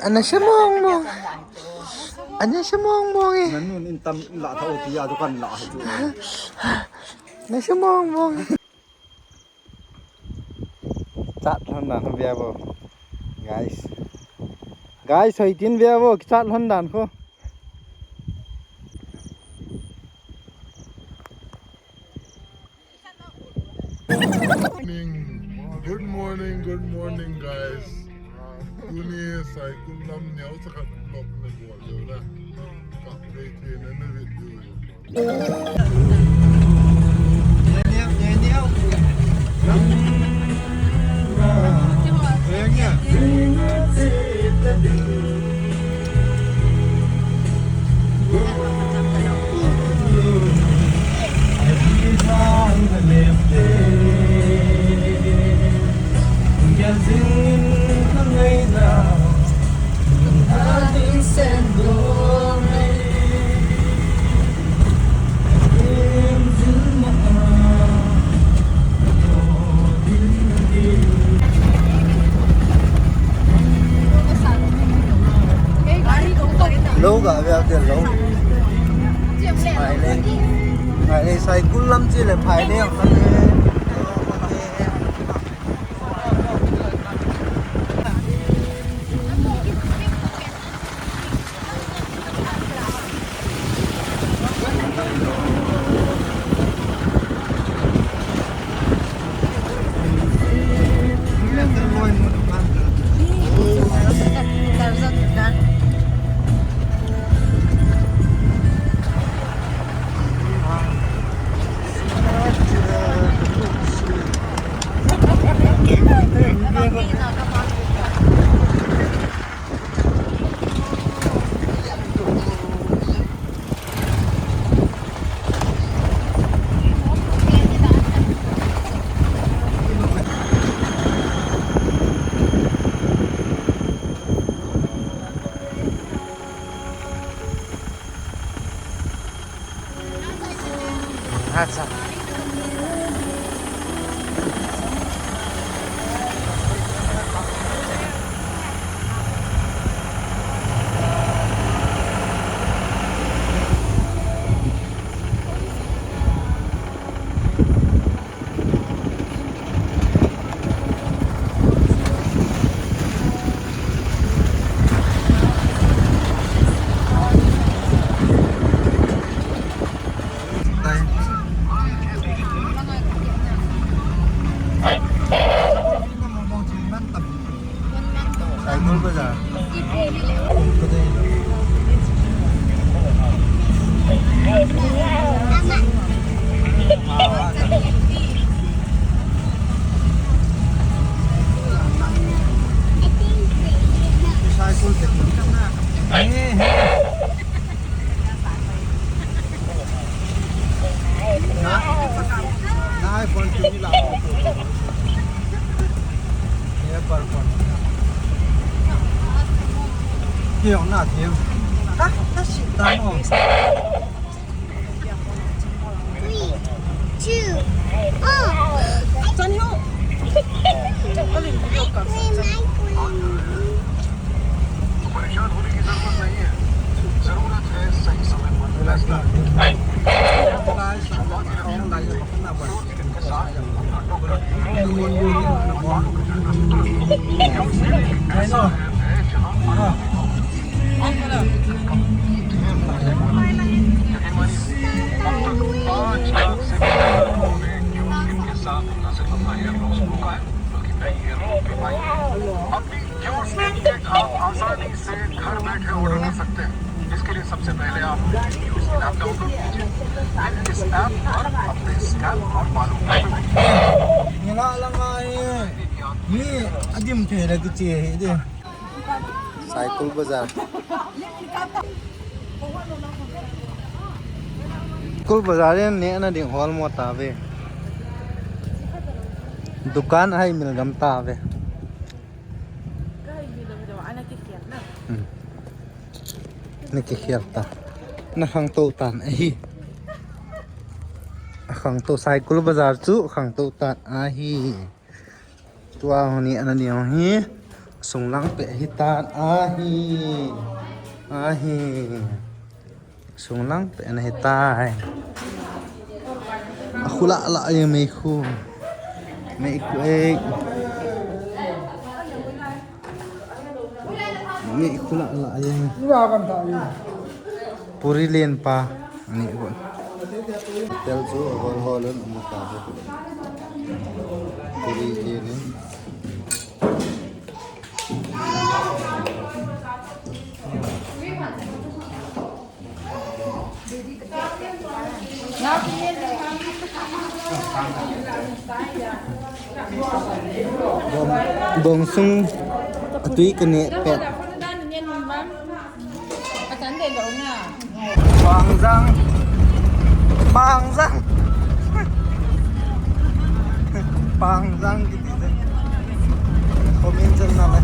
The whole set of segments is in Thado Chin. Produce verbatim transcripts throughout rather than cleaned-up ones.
Ana se mong mong. Ana se mong mong e. Nanun in tam la tha o ti ya dukan la ha chu. Ana se mong mong. Chat lhon dan ho vea vo. Guys. Guys, hoi tin vea vo, chat lhon dan ho. Morning. Good morning, good morning, guys. Tuni Saikul lam neo sakhat vlog na bol leu na. Ka update na na video. Lo ga vea te lo. Phai le. Phai le, Saikul lam che le phai le. Saikul Bazar. Saikul te. Na, na iPhone tuni la. Apple phone. Hiong na hiong. Ha, ta si ta mo. Three, two, oh. Tan ho. Actually, my phone. तो परेशान होने की जरूरत नहीं है। जरूरत है सही समय पर फैसला। शुरुआत के साथ अपना डॉक्टर, क्योंकि ऐसा है जहां पर आपकी कम नींद है, यकीन मानिए, अब तक पाँच लाख से भी ज्यादा लोगों ने क्यों इनके साथ न सिर्फ अपना हेयर लॉस रोका है, बल्कि नई हेयर ग्रोथ भी पाई है। अपनी क्योर स्किन किट आप आसानी से घर बैठे ऑर्डर कर सकते हैं। इसके लिए सबसे पहले आप यूसी ऐप डाउनलोड कीजिए। फिर इस ऐप पर अपने स्कैल्प और बालों को Nila lang ai. Ni adim ke la kiche he de. Saikul Bazar. Saikul Bazar in ne ana ding hol mo ta ve. Dukan hai mil gam ta ve. Hmm. Na kikhel ta. Na khangtou tan ahi. A khangtou Saikul Bazar chu khangtou tan ahi. Tua honi ana ni hong hi. Sunglang peh hitan ahi. Ahi. Sunglang peh ana hitai. Akhu lah lah e meikhu. Meikhu e. Meikhu lah lah e. Puri lenpa. Ani ko. Tel chu hol hol in um ta. Puri len in. Bong, bong sung atui ka neh pet. Pangjang. Pangjang. Pangjang kiti te. Comment chan na le.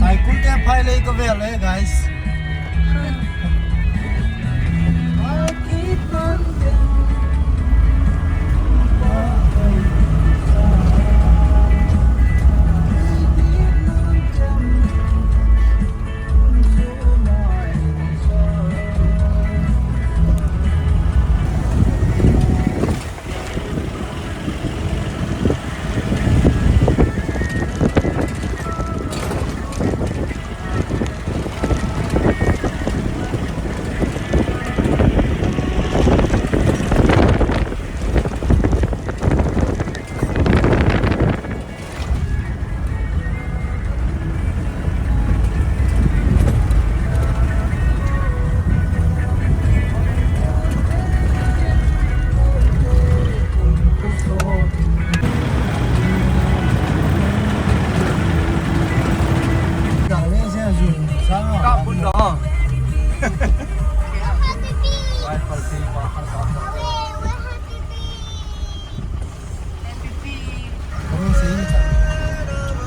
Cycle te phai lei ka vel e, guys.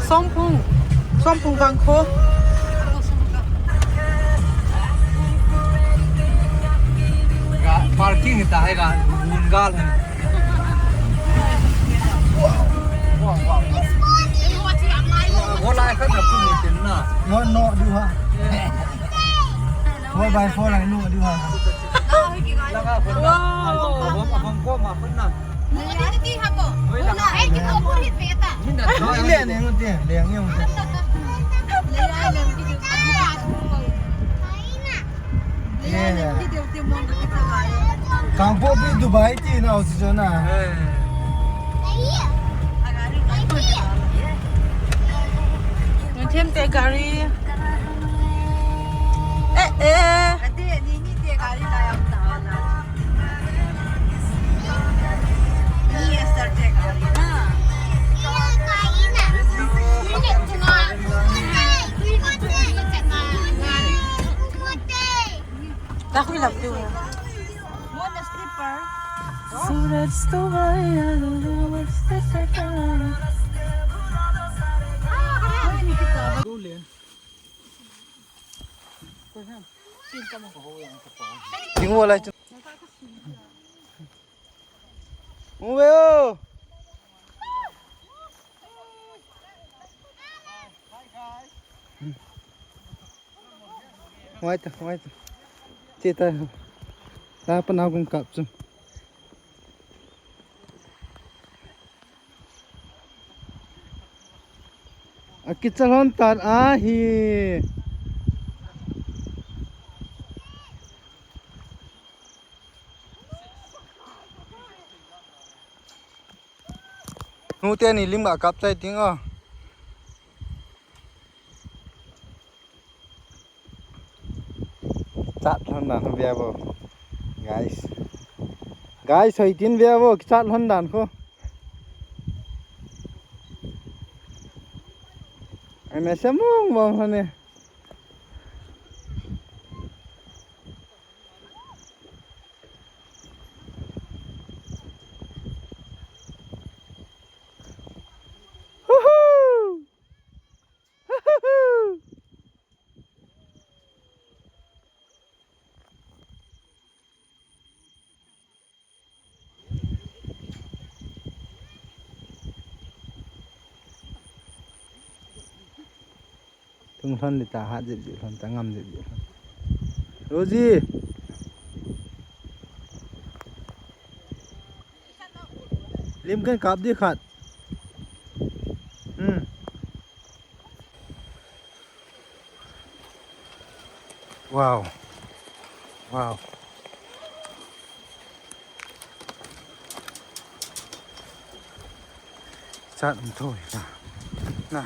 Somphung, Somphung Vangkho. Ga parking ta hai ga. Gal hen. Wow, wow, wow. Golai khat na pun tin na. No, no, du ha. Four by four ai no, du ha. Langa pun na. Wow. Hong, Hong Kong ma pun na. Ile ne ngute, le ngi ngute. Yeah. Kangpokpi Dubai ti nau si chona. Nunthim te gari. Eh, eh. Takwi lap tu. So that's the way I don't know what's the second. Ding wala. Uwe o. Wait, wait. Chita. Ta pa na kung kap chu. Akichalhon tan ahi. Nute ni lim ga kap chai ting o. Chat lhon dan ho via vo. Guys. Guys, hoi tin via vo, chat lhon dan kho. Ai me se mong mong lhon e. Woohoo! Tung lhon le ta hat jep jep lhon ta ngam jep jep lhon. Rosie. Lim kan kap di khat. Hmm. Wow. Wow. Chat um thoi na. Na.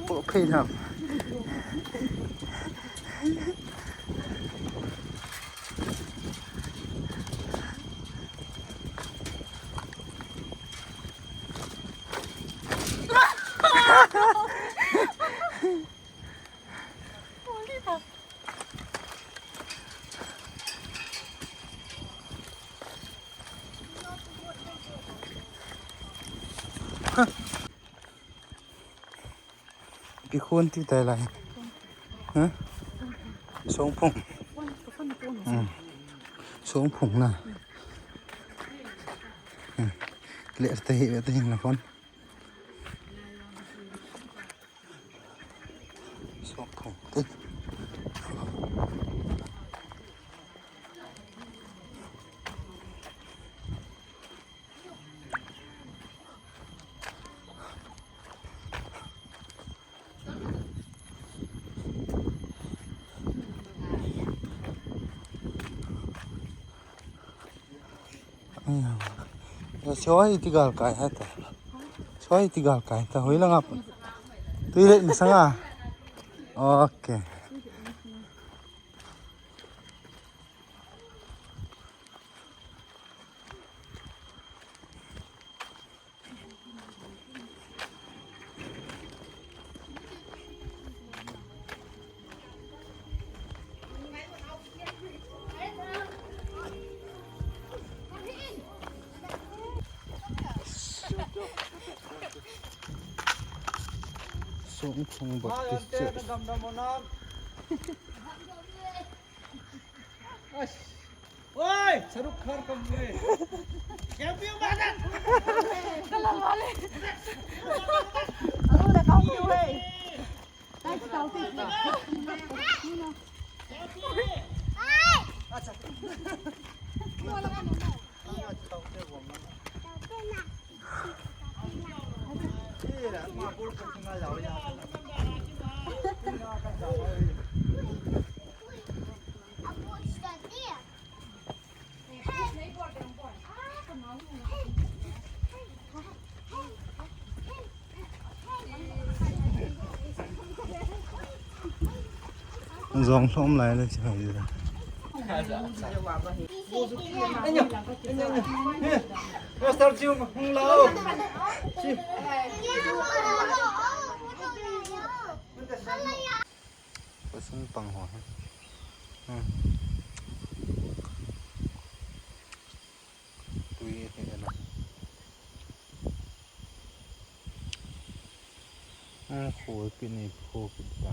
Pu phei nam. Kikhon ti tai lai. Ha? Songphung. Hmm. Songphung na. Hmm. Le ta hi, ta hi na phone. Songphung te. Aya, soi ti gal kai ha ta. Soi ti gal kai ta. Hoi la ngap. Tui le ni sanga. Okay. Songthong Baptist Church. Oi, Shahrukh Khan kam le. Champion Bharat. Kalal wale. Aru na kau kyu hai. Guys, kau kyu. Acha. Jong lhom lai le chi hai le. Master Jim, hung lao. Chi. Pasung pang ho. Hmm. Tui he na. Hmm, kho pi ni, kho pi ta.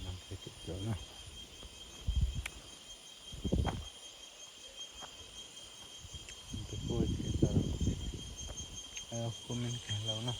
Nang kho pi ta na. Te koi te ta. Ai, comment kalo na.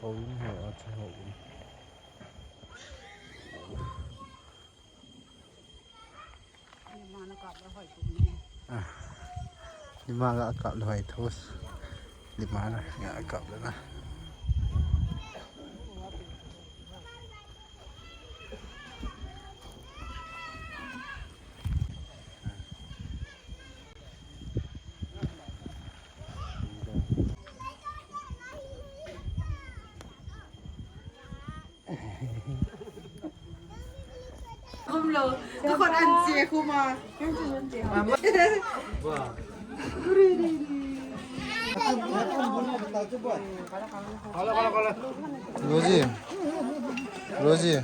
Houin ho, acha houin. Ah, lima ga kap le hoi thos. Lima ga kap le na. Khum lo, ka khut an che khum a. Rosie. Rosie.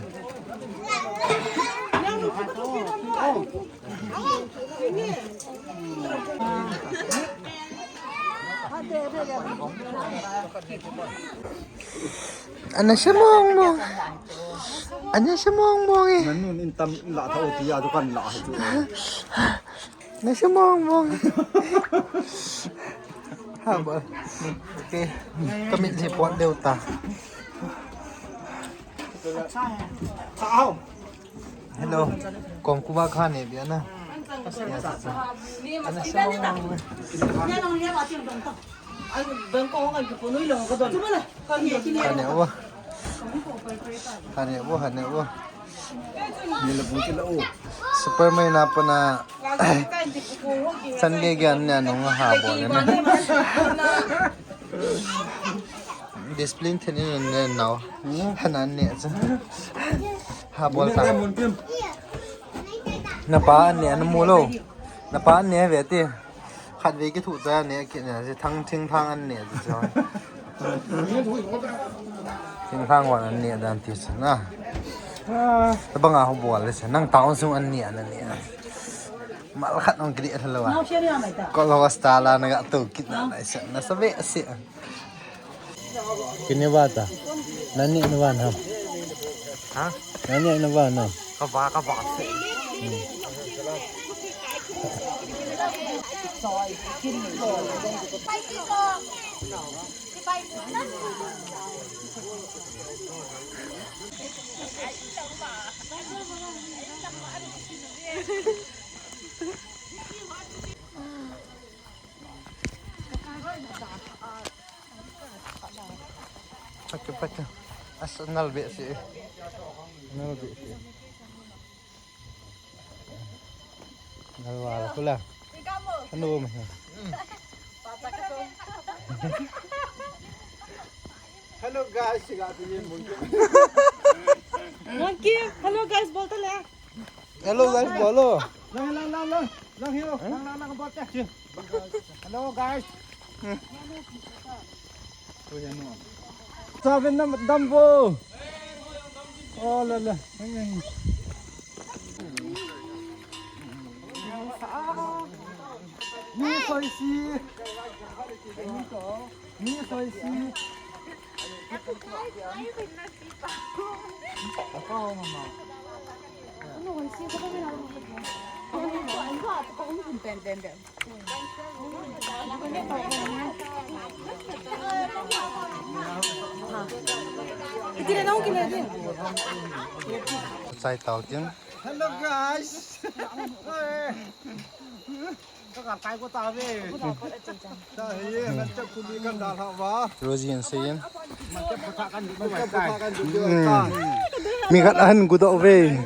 Ana sa mong mong. Ana sa mong mong eh. Nanun in tam la tha o ti ya tu kan la ha tu. Ana sa mong mong. Ha ba. Okay. Kamit hi pon deu ta. Hello. Kong kuba kha ne bia na. Ya, sa, sa. Ana sa. Kha ne wo. Kha ne wo, kha ne wo. Super mai na pa na. Sunday gyan ne nung ha bol na. Discipline then in ne nau. Hanan ne cha. Ha bol ta. Na pa ne na mu lo. Na pa ne ve ti. Khat ve kithu cha ne ki ne thang thing thang an ne cha. Thing thang wan an ne dan ti cha na. Tabang a ho bol le cha. Nang taon sung an ne na ne. Mal khat ong kri a lo a. Ko lo sta la na ga to kit na na sa na sa ve se. Kini ba ta. Nani na ba na. Ha? Nani na ba na. Ka ba ka ba se. Hmm. Pati, pati. Asa nal be si. Nal be si. Nal wala kula. Anu ma. Hello guys, siga tu ye monkey. Monkey, hello guys, bolta le. Hello guys, bolo. Lang, lang, lang, lang. Lang, hello. Lang, lang, lang, bote. Hello guys. Sabi na dambo. Oh, la, la. Ni soisi. Ni soisi. Hello guys. Rosie and Sayin. Mi khat ahin gudoh ve.